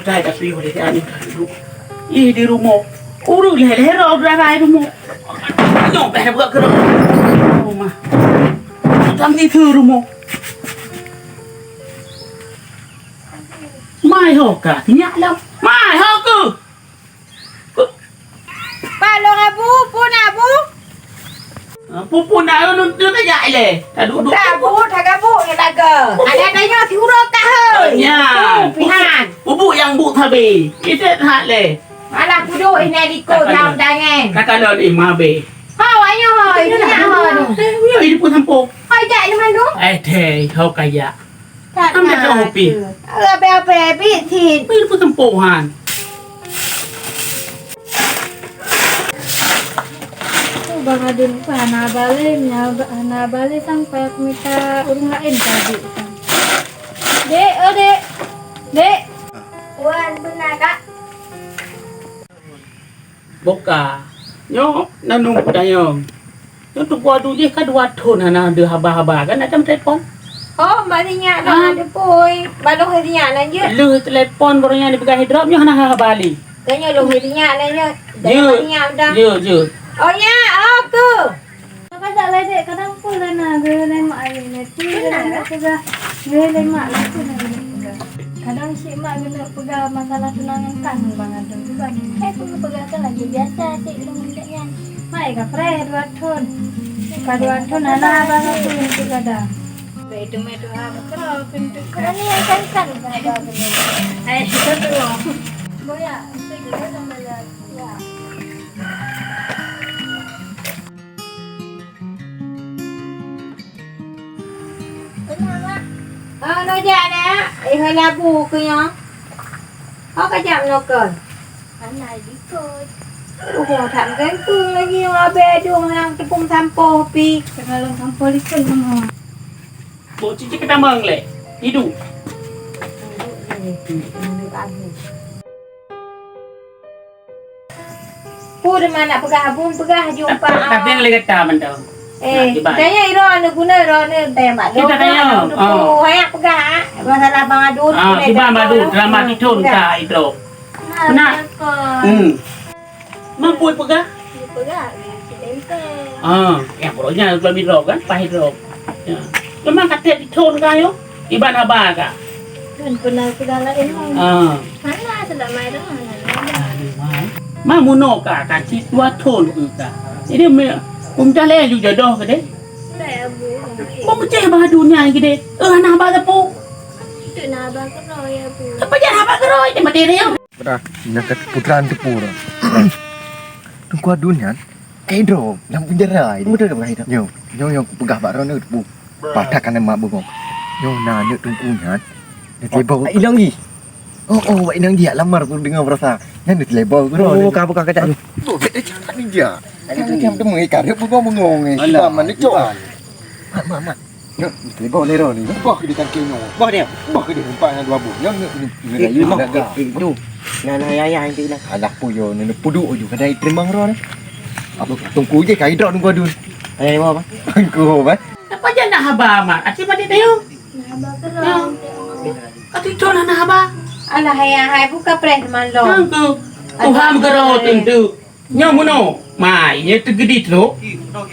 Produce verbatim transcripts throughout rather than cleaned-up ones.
Hai, tapi oleh dia ni duduk. Ih, di rumah. Urus leh-leh roh berai rumah. Nyoe beh buat kerja. Rumah. Tam di tu rumah. Mai ho ka, nyak lam. Mai ho ke? Pak Long Abu, pun Abu. Ah, pupun dah nun tu tajak ileh. Tak duduk. Tak, Bu, tak gabuk ni laga. Ada tanya si Huruf tak, hei? Oh, nyan. Tu, pihan. Bubuk yang bu sabe. Kita tak leh. Alah, kudu ini di ko jam tangan. Kata lo ni mabe. Ha, wanya, ha, ini nak, ha. Eh, ini pun sampung. Ha, jak ni mana? Eh, teh, kau kaya. Ambil kau kopi. Abe-abe bit cit. Ini pun sampung han. Oh, Bang Adun, hana bale, hana bale sampai aku minta ureueng laén tadi. Dek, oh, Dek. Dek. Wan, beuna, Kak. Boka. Nyoe, na nunggu dayong. Nyoe Teungku Adu jih ka dua thon hana deuh haba-haba, kan, hana telepon. Oh, bak sinyak dah ada pui. Baloh sinyak lanjut. Leuh telepon baru nyan dipeugah drop, nyoe hana haba lé. Kan nyoe leuh sinyak lanjut. Jeuet. Sinyak dah. Jeuet, jeuet. Oh, ya, oh, ke. Apa tak ledek, kadang pun lena, gaya lemak air nanti, gaya lemak peugah, gaya lemak lah tu nak peugah. Kadang cik mak kena peugah masalah tunangan kan, Bang Adun tu kan. Eh, aku peugah kan lagi biasa, cik, belum macam nyan. Mai ka preh dua thon. Ka dua thon, anak abang aku untuk kadang. Baik, itu mai tu ha, betul, pintu. Kau ni yang kan, kan, Bang Adun. Eh, itu tu. Boya, itu juga sama lah. Ya. Beuna, Mak. Ah, nojak, Nak. Eh, hai labu keu nyoe. Ho ka jak meunoe kon? Hana likot. Rugoe that meugantung lagi ngon abée dong nyang teupông sampoe pi. Teungoh lôn sampoe likot nyoe. Bôh cicit keutamong lé. Iduek. Iduek lé. Iduek abée. Peue teuma nak peugah, Abu, peugah jumpa. Tapi lé gata mantong. Eh, tanya iro anu guna iro anu tanya Mak Dong. Kita tanya, oh. Hai peugah, masalah Bang Adun. Ah, si Bang Adun, selamat tidur ka itu. Nah. Hmm. Mampu peugah? Peugah, si Lentong. Ah, yang pokoknya belum hidrop kan, pas hidrop. Ya. Memang kata di thon ka yo. Iban haba ka. Kan pernah segala ilmu. Ah. Mana sudah mai dah mana. Aduh, mai. Ma muno ka, ka cit dua thon ke ka. Jadi me pun dah leh ju jodoh ke deh. Dah ya bu. Mau mecah bah dunia ke deh. Eh, anak abang tepu. Itu nak abang kena ya bu. Apa jangan abang kena, dia mati dia. Dah, nak kata putra tepu dah. Tunggu dunia. Kai droe lam penjara ini. Betul ke, Bang Haidar? Nyoe, nyoe nyang kupeugah bak droeneuh, Bu. Padah kana mak bungong. Nyoe na aneuk teungku nyan. Dia telebau. Wak inong jih. Oh, oh, wak inong jih, lamar ku dengar berasa. Nyan dia telebau ku droeneuh. Oh, ka buka kaca. Aduh. Boh, dia cakap ni je. Dia macam temuai karep bungong-bungong ni. Alah, sebab mana cok. Mat, mat, mat. Nyoe, telebau lé droe ni. Boh ke di tangke nyoe. Boh dia. Boh ke di empat dengan dua boh. Nyoe, nyoe, nyoe, nyoe, nyoe, nyoe. Itu. Nah, nah, ya, ya, itu lah. Alah, puyo, ni, ni, puduk ju. Kadang terima roh ni. Apa, tunggu je, kai drop tunggu adun. Eh, mau apa? Tunggu apa? Apa je nak haba amat? Aci mati tayo. Nah, haba ke roh. Kata itu lah nak haba. Alah, hai, hai, buka preh teman lo. Tunggu. Tuhan bergerak tentu. Nyoe meunoe, mai, nyoe teugeudi trok,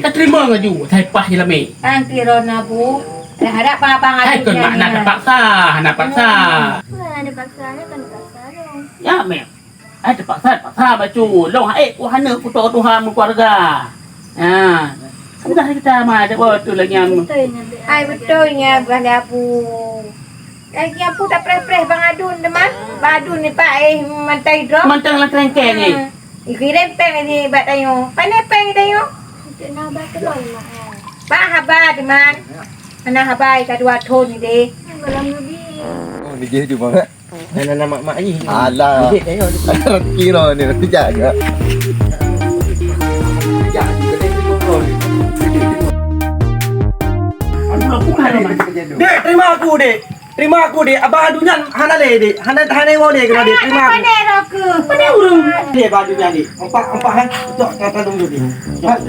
tateurimong laju, sai paih jilamé. Kan pi droeneuh, Bu. Dah harap abang. Hai, kon mak na terpaksa, hana paksa. Bukan ada paksa, ni kan paksa dong. Ya, meh. Hai, terpaksa, terpaksa bacut. Long hai, ku hana kuto tuha meukeluarga. Ha. Sudah kita mai, ada betul lagi yang. Betul nya, Dek. Hai, betul nya, bukan ada Abu. Lagi Abu tak preh-preh Bang Adun teman. Bang Adun ni pak eh mantai drop. Mantong lam kerengkeng ni. Hmm. Ikirem peng ni bak tanyoe. Pane peng tanyoe? Untuk na haba keudroe, Mak, eh. Ba haba, teuma. Hana haba ka dua thon ni deh. Malam lebih. Oh, ni jih tu, Bang, eh? Hana nama mak ni. Alah. Jih tanyoe. Kira ni, jaga. Dek, terima aku, Dek. Terima aku, Dek. Abah Adun nyan hana lé, Dek. Hana, hana woe lé keunoe, Dek. Terima aku. Pandai roh keu. Pandai ureueng. Dek, Abah Adun nyan, Dek. Empat, empat, eh. Untuk kata dong tu, Dek.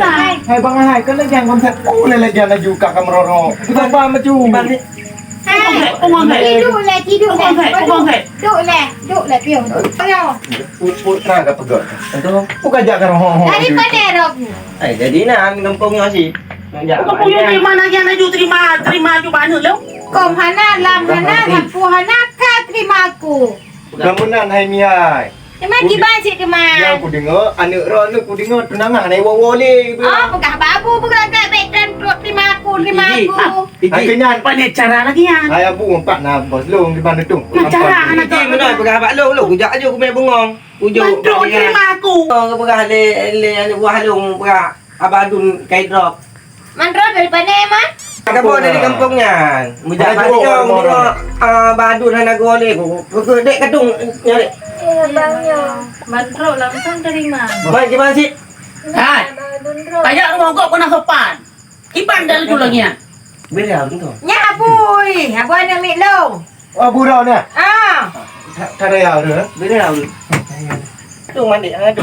Hai. Hai, Bang, hai. Kau lagi yang konsep. Oh, lagi yang laju kat kamera roh. Kita apa maju? Balik. Hai, Tidur leh, tidur leh. Tidur leh, tidur leh, pion. Ayo. Put, put, na ka peugah. Aduh, bukan jak ka roh. Dari mana roh? Eh, jadi na gampông nyoe si. Nak jak. Gampông nyoe di mana yang laju terima, terima tu mana lo? Kom hana, lam hana, lampu hana, ka terima aku. Kamu nan hai mihai. Teuma kiban cit teuma. Nyang kudeungoe, aneuk droeneuh kudeungoe tunangan hai woe-woe lé. Oh, peugah babu, peugah kat bek dan trok terima aku, terima aku. Iji. Hai, keu nyan. Pane cara lagi nyan? Hai, abu empat na bos lôn di mana tu? Nah, cara anak. Iji, meunan peugah bak lôn, lôn kujak aju kumé bungong. Kujak. Ban trok terima aku. Oh, peugah lé, lé aneuk buah lôn peugah. Abah Adun kai drop. Man droe dari pane, Man? Ka boh dari gampông nyan. Mujak balik nyoe, ah, Abah Adun hana goe lé. Ku, ku, ku, dek kadung nyoe, dek. Eh, abang nyoe. Man droe langsung terima. Man, gimana sih? Hai. Abah Adun droe. Tajak rumoh gob keu na sopan. Kiban dah laju lagi nyan. Beda tu. Nyan apui, abu aneuk miet lôn. Oh, buroe nyan? Ah. Ka, ka raya tu, eh? Beda tu. Tu mandi, ah, tu.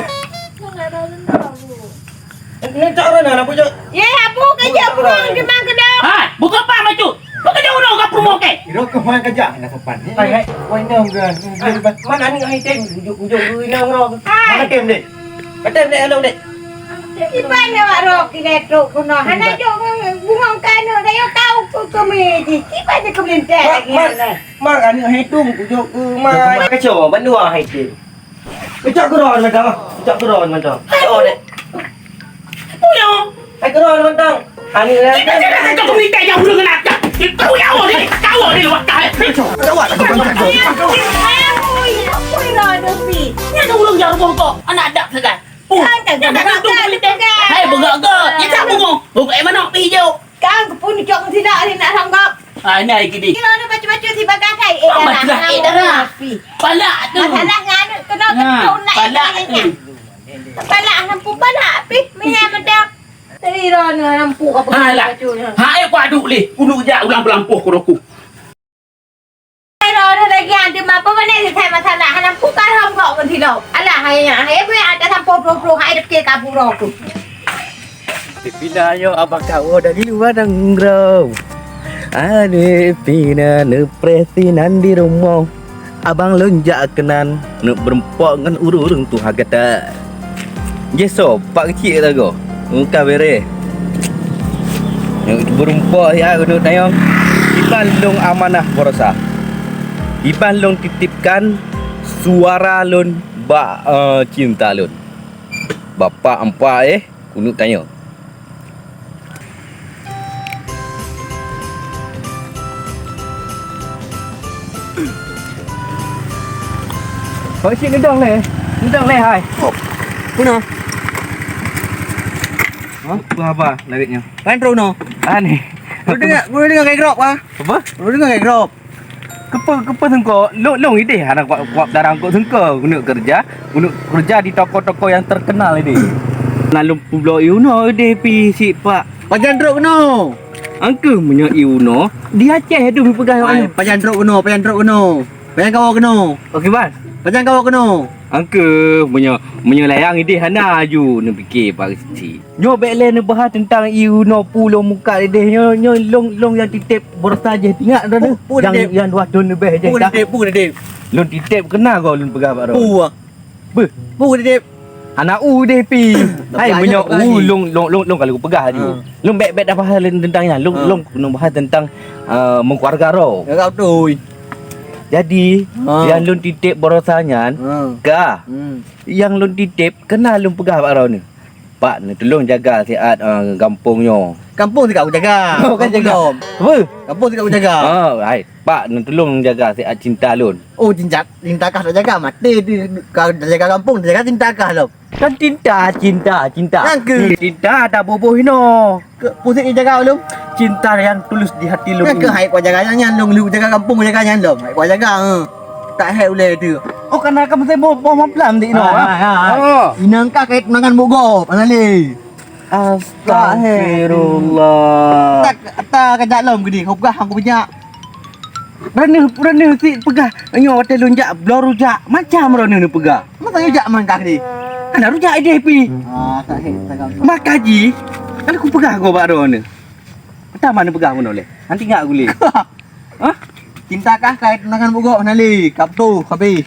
Ni tak ada nak bujuk. Ye, abu kerja bukan memang kena. Hai, bukan apa macu. Bukan dia orang kapur moke. Iro ke main kerja nak sopan ni. Hai, hai. Wai nong kan. Mana ni hai tem? Bujuk-bujuk ni nong. Hai. Mana tem ni? Betul dek, along dek. Kiban awak roh keuneuk trok keunoe. Hana jok bungong keuneuk, dah yue kau keu keume jih. Kiban jih keumeulintang lagi. Mak, mak, aneuk hai tu, kujok keu mai. Kacau, bandua hai tu. Kacau keron mantong, kacau keron mantong. Ayo dek. Puyo. Hai keron mantong. Aneuk hai. Kita jangan kacau keumeulintang yang ureueng nak. Kau nyawa ni, kau ni luar kah. Kacau. Kacau. Kacau. Kacau. Kacau. Kacau. Kacau. Kacau. Kacau. Kacau. Kacau. Kacau. Hai, beugak-gak. Ya, tak bungong. Beugak, eh, manok pi jok. Kang, kepun jok sila hari nak ranggap. Ah, ini lagi ni. Kira ada baca-baca si bagai hai. Eh, darah, eh, darah. Palak tu. Masalah nganu, kena kena nak palak tu. Palak, nampu palak, pi. Mihai medak. Tadi dah nampu apa baca. Hai, kuaduk leh. Kudu jak ulang belampuh kuroku. Hai, roh lagi ada apa mana ni saya masalah. Hana buka roh kok mentilo. Alah, hai nya. Hai, apa yang ada sampo pro-pro, hai, dekat kabur aku. Pina yo abang kau dari luar nanggroe. Ade pina neupreh sinan di rumoh. Abang lôn jak keunan neuk beureumpok ngon ureueng tuha gata. Jih soe, pak keuchik lagoe. Muka bereh. Neuk beureumpok siat keuneuk tanyong. Iban lôn amanah baroesa. Iban lôn titipkan suara lôn bak, eh, cinta lôn. Bapak empat, eh, keuneuk tanyong. Hoi, cit ngeudong lé. Ngeudong lé, hai. Peue na? Hah? Peue haba langét nyoe? Kan trok nyoe. Ani. Peue deungoe, peue deungoe kai grop, ha? Apa? Peue deungoe kai grop. Keupeue, keupeue seungko? Lôn, lôn idéh hana kuat, kuat darah kok seungko. Keuneuk keureuja, keuneuk keureuja di toko-toko nyang teukeunal idéh. Na lôn peubloe ié unoe idéh pi si pak. Pajan trok keunoe. Angkeuh meunyoe ié unoe di Aceh dum peugah awaknyan. Pajan trok keunoe, pajan trok keunoe. Pajan kawoe keunoe. Oke, Bang. Pajan kawoe keunoe. Angkeuh meunyoe, meunyoe layang idéh hana aju neupike pak si. Nyoe bék lé neubahas teuntang ié unoe pu lôn mukat idéh nyoe, nyoe lôn, lôn nyang titép baroesa jih ingat droeneuh. Pu, pu nyang, titép. Nyang dua thon leubeh jih pu dah. Titép, pu titép. Lôn titép keuna goe lôn peugah bak droe. Pu. Beuh. Pu titép. Aneuk u idéh pi. Hai, meunyoe u lôn, lôn, lôn, lôn ka lôn peugah aju. Ha. Lôn bék, bék dah bahas lé teuntang nyan. Lôn, ha, lôn, lôn bahas teuntang, eh, meukeuluwarga droe. Ya, beutôi. Jadi, ha, nyang lôn titép baroesa nyan, ha, ka. Hmm. Nyang lôn titép keuna lôn peugah bak droeneuh. Pak, neutulông jaga siat, eh, gampông nyoe. Gampông sikak kujaga. Oh, kan jaga. Apa? Gampông sikak kujaga. Oh, hai. Pak, neutulông jaga siat cinta lôn. Oh, cinta, cinta kah tak jaga, maté tu ka jaga gampông, jaga cinta kah lom. Kan cinta, cinta, cinta. Nyan keuh. Cinta tak boboh inoe. Keu pusek jaga lom. Cinta yang tulus di hati lôn. Nyan keuh hai kujaga nyan, nyan lôn lheueh jaga gampông jaga nyan lom. Hai kujaga, eh. Tak hai ulèe tu. Oh, kana ka meusti boh, boh maplam di inoe. Hai, hai, hai. Oh. Inong ka kait mangan bugop, Anali. Astagfirullah. Tak, tak kajak lom gede, kau peugah aku banyak. Reuneuh, reuneuh sit peugah. Nyoe watèe lôn jak bloe rujak, macam reuneuh neupeugah. Masa rujak mangkah ni? Hana rujak idéh pi. Ah, tak hek, tak kau. Maka jih, kalau kupeugah kau bak droeneuh. Entah mana peugah bunoe lé. Nanti ngak gulé. Hah? Cinta kah ka tunangan bugok hana lé, ka putôh, ka habéh.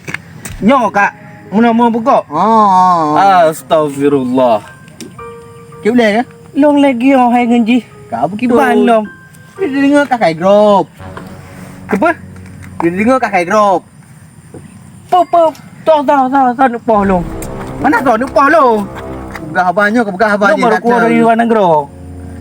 Nyoe ka meunoe-meunoe bugok? Oh. Astagfirullah. Cit ulèe ke? Long lagèe nyoe hai ngon jih. Ka beutôi. Kiban long. Dideungoe ka kai grop. Keubah? Dideungoe ka kai grop. Peuh, peuh, toh, toh, toh, toh, neupoh lôn. Mana toh neupoh lôn? Peugah haba nyoe, peugah haba jih. Lôn baru keluar dari luar negeri.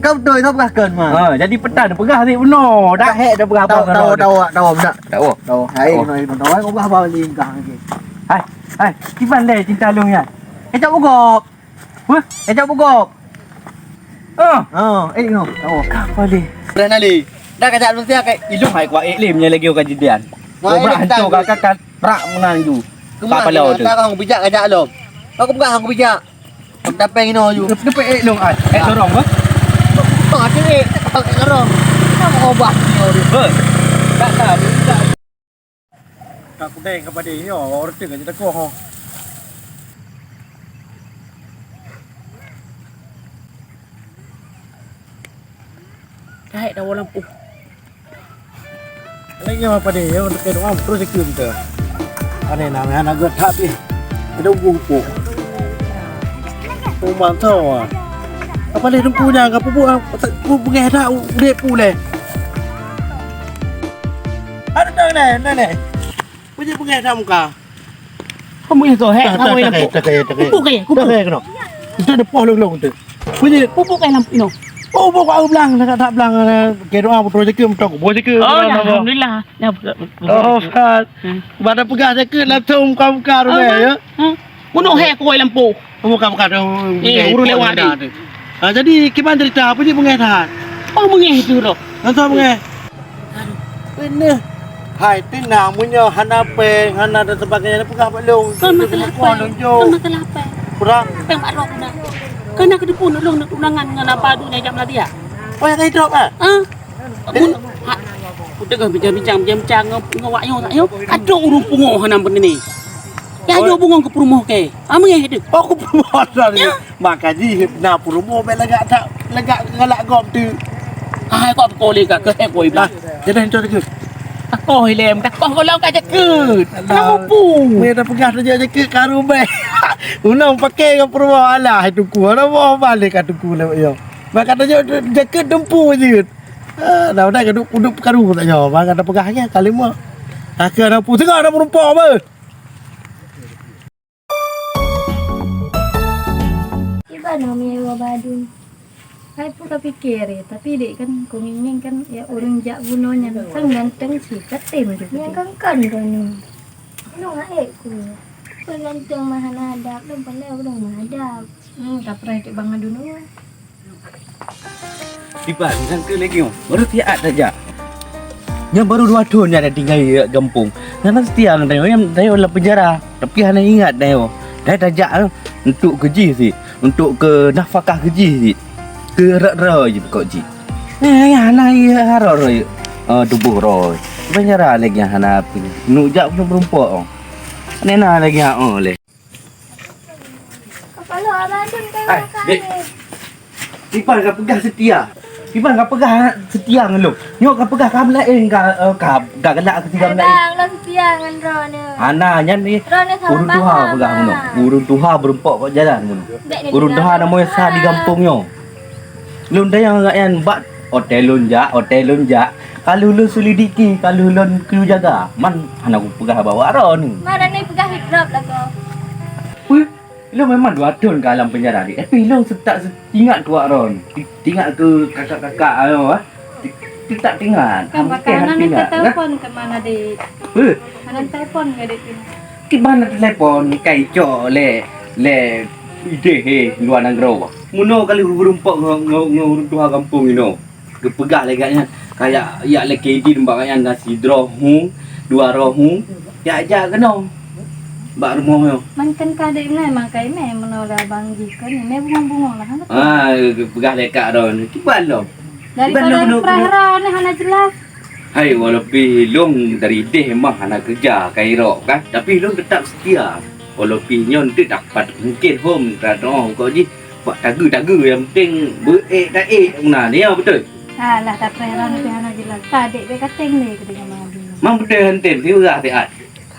Ka beutôi, toh peugah kheun, Man. Ha, jadi peue tapeugah sit bunoe. Dak hek tapeugah haba. Tahu, tahu, tahu, tahu, tahu. Tahu. Hai, tahu. Hai, peugah haba lingkah lagi. Hai, hai, kiban lé cinta lôn nyan. Kacak bugop. Wah, kacak bugop. Ah. Ah, eh, no. Oh. Ka pale. Dah nali. Dah kacak manusia kai ilung hai kuat eh lé meunyo lagèe ka jidian. Wah, eh, hancô ka, ka, ka prak meunan ju. Keumae pala tu. Kata kong bijak kacak lom. Aku peugah kong bijak. Tapi ino ju. Depe eh long ai. Eh, dorong bah. Ah, tu eh, tak dorong. Nama ubah ni orang. Heh. Tak tahu. Tak kudai ka padé nyoe, awak ureueng ka jiteukoh ho. Tahék dawa lampôh. Lagèe nyoe padé, ya, untuk doa terus ikut kita. Aneh nama anak gue tapi ada buku. Oh, mantap ah. Apa leh dengku nyang ka pupuk, ah, pu-, beungèh that u-, udép pu leh. Ada dah neh, neh, neh. Puji beungèh that muka. Kamu yang tu, heh, kamu yang tu. Takai, takai, takai. Pupuk kaya, pupuk. Takai kena. Itu ada poh long-long tu. Puji. Pupuk kaya lampu ino. Oh, pupuk kau belang, nak tak belang, eh, ke doa betul je ke, betul, betul je ke. Oh, ya, alhamdulillah. Ya, betul, betul. Oh, Fat. Hmm. Pada peugah je ke, langsung muka-muka rumah, ya. Hmm. Bunuh, heh, aku kaya lampu. Bukan, bukan, oh, eh, ureueng lewat ni. Ha, jadi, kiban cerita, apa je beungèh that? Oh, beungèh tu, Roh. Entah beungèh. Aduh, beuneuh. Hai, tina, meunyoe hana péng, hana dan sebagainya, peugah bak lôn. Kon masalah péng. Kon masalah péng. Kurang. Péng bak droe guna. Keuneuk keudeupue lôn neuk tunangan ngon apa duek nyang jak meuladia. Oh, nyang ka hidrop, ah? Ah. Mun, ha, kuteungoh bincang-bincang, bincang-bincang ngon, ngon wak nyoe, wak nyoe. Aduh, ureueng pungo hana beuneuni. Nyang nyoe bungong keu peurumoh kèe. Ah, meungèh tu. Oh, keu peurumoh dah ni. Ya. Maka jih na peurumoh bèk lagak that, lagak galak gob tu. Hai, kok peuko lé ka keu hai koi blah. Jadi hanco tu. Takoh ilèe, takoh goh lom ka jakeuet. Alah. Kenapa pu? Meh dah peugah tu jakeuet ka rubèh. Unang pakai ngon peurumoh alah hai tuku. Alah boh balik ka tuku lé yo. Maka tu jakeuet dumpu jeuet. Ah, dah udah ka dup, dup karu tak nyoe. Maka dah peugah ke kalimah. Akhé dah pu tengah dah meureumpok beuh. Iban Umi Ewa Badun. Hai pun kapikir ya, tapi dek kan ku ngieng-ngieng kan ya ureueng jak bunoe nyan kan ganteng sih, katem juga. Nyang kan kan kau ni. Lu ngaek ku. Kau ganteng mah hana adab, lu pandai ureueng mah adab. Hmm, kapreh dek bangan dulu. Dipat, nyang keu lagèe nyoe, baru siat tajak. Nyan baru dua thon nyan tinggai di gampông. Nyan setia ngon tanyoe, nyan tanyoe lam penjara. Tapi hana ingat tanyoe. Dai tajak, eh, untuk keu jih sit, untuk keu nafakah keu jih sit. Keu rot-rot jih pokok jih. Eh, hana iya harok rot. Eh, tuboh rot. Penjara lagèe hana apa. Nuk jak pun meureumpok. Nena lagèe, oh, leh. Kepala abang tu bukan. Hai, makan dek. Ni. Kiban ka peugah setia. Kiban ka peugah setia ngon lôn. Nyoe ka peugah ka meulaén ka, eh, ka, ka galak keu si ka meulaén. Abang, lôn setia ngon droeneuh. Hana, nyan ni. Droeneuh salah paham, Bang. Ureueng tuha peugah meunoe. Ureueng tuha beureumpok bak jalan meunoe. Ureueng tuha na moe sa di gampông nyoe. Lôn tanyong awak nyan bak hotel lôn jak, hotel lôn jak. Ka lheueh lôn selidiki, ka lheueh lôn keu jaga. Man hana kupeugah bak droeneuh. Mana ni peugah hidrop lagoe. Peue? Ilôn memang dua thon ka lam penjara, dek. Tapi ilôn setak se-, ingat keu awak droeneuh. Ingat keu kakak-kakak, ayo, ah. Tetap ingat. Kan bakal hana telepon ke mana, dek? Peue? Hana telepon ke, dek? Kiban telepon, kai cok lé, lé idéh, eh, luwa nanggroe. Meunoe kali beureumpok ngon, ngon, ngon ureueng tuha gampông inoe. Geupeugah lé gobnyan, kajak jak lakèe idin bak gobnyan na sidroe hu, dua droe hu, jak-jak keunoe bak rumoh nyoe. Mantong ka dek ngai makai mé meunoe dah bang jih kon mé bungong-bungong lah, hana. Ah, geupeugah lé kak droe, kiban lom. Daripada kiban lom, prah-prah ni hana jelas. Hai, walau pih lôn dari idéh memang hana keureuja, ka irok kan, tapi lôn teutap setia. Walau pih nyoe eunteuk dapat mungken hom ka droe kok jih. Bak tageue-tageue, nyang penting beu ék ka ék meunan, ya beutôi? Alah, tapreh rang pih hana jelas. Ka dek bèk katéng lé keu deungon Mang Abi nyoe. Mang beutôi han tem, sibeurah siat.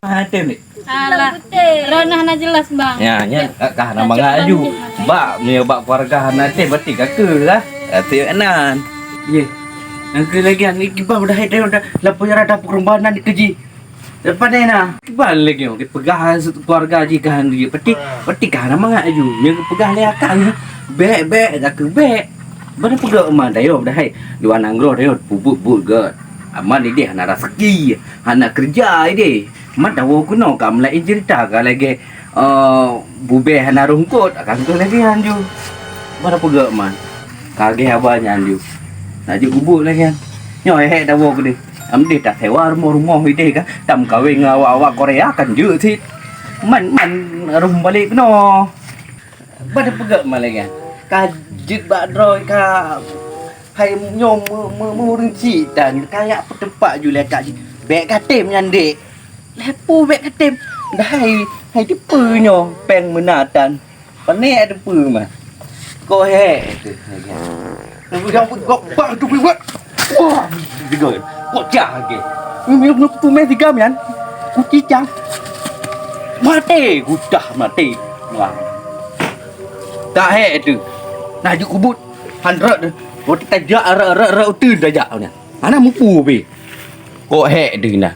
Ah, tem ni. Alah, Rona hana jelas, Bang. Ya, nya, ka, ka hana mangat aju. Bak, meunyoe bak keluarga hana tem, berarti ka keu lah. Até nan. Ye. Nyang keu lagi ni kiban udah hai dah, dah lapor nyarah dapur keureubeuen nan dikeue jih. Lepas ni nah, kiban lagi nyang dipeugah keluarga jih ka han jih. Berarti, berarti ka hana mangat aju. Nyang peugah lé akang, bèk, bèk, ka keu bèk. Bana peugah ma dayoe dah hai. Luwa nanggroe dayoe peubuet-buet gèt. Aman idéh hana raseuki, hana keureuja idéh. Man tawoe keunoe ka meulaén ceurita ka lagèe, eh, bubèe hana rungkot, ka lagèe nyan ju. Bana peugah man. Ka lagèe haba nyan ju. Na jeuet kubuet lagèe nyan. Nyoe hék tawoe keudéh. Am deh tasewa rumoh-rumoh idéh ka, tameukawen ngon awak-awak Korea kan jeuet cit. Man, man rhom balek keunoe. Bana peugah man lagèe nyan. Ka jeuet bak droe ka Hai nyoe meu-, meu-, meureuncik tan, kajak peuteumpat ju lé kak jih. Bèk katem nyan, Dek. Lé peue bèk katem? Dah hai, hai teupeue nyoe péng meunan tan. Pané teupeue mah. Kok hék teuh lagèe. Tapi jangan buat, buat, buat, buat. Wah, tiga. Kok cah lagèe. Nyoe, nyoe, nyoe, tumé tiga nyan. Kuci cang. Maté, gudah maté. Wah. Tak hék teuh. Nah, juk kubut. Han rot deh. Rot tajak rot, rot, rot uteuen tajak nyan. Hana mupu pi. Kok hék deh nah.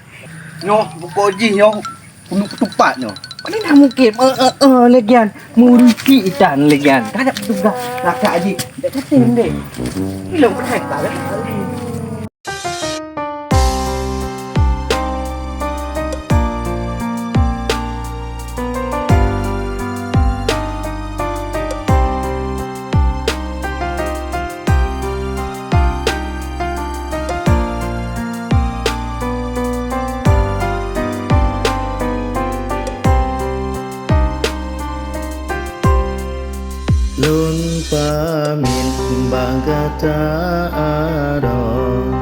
Nyoe, pokok jih nyoe. Keuneuk tupat nyoe. Pane na mungken. Eh, eh, eh, lagèe nyan. Meuruti itan lagèe nyan. Ka ada petugas. Lakak jih. Dak katem deh. Ilong pernah tak, eh? Lôn pamit bak gata adoe,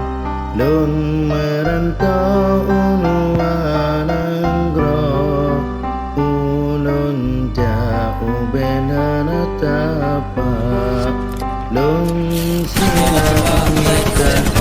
lôn meurantau u luwa nanggroe, ulôn jak ubé hana tapak, lôn siap mita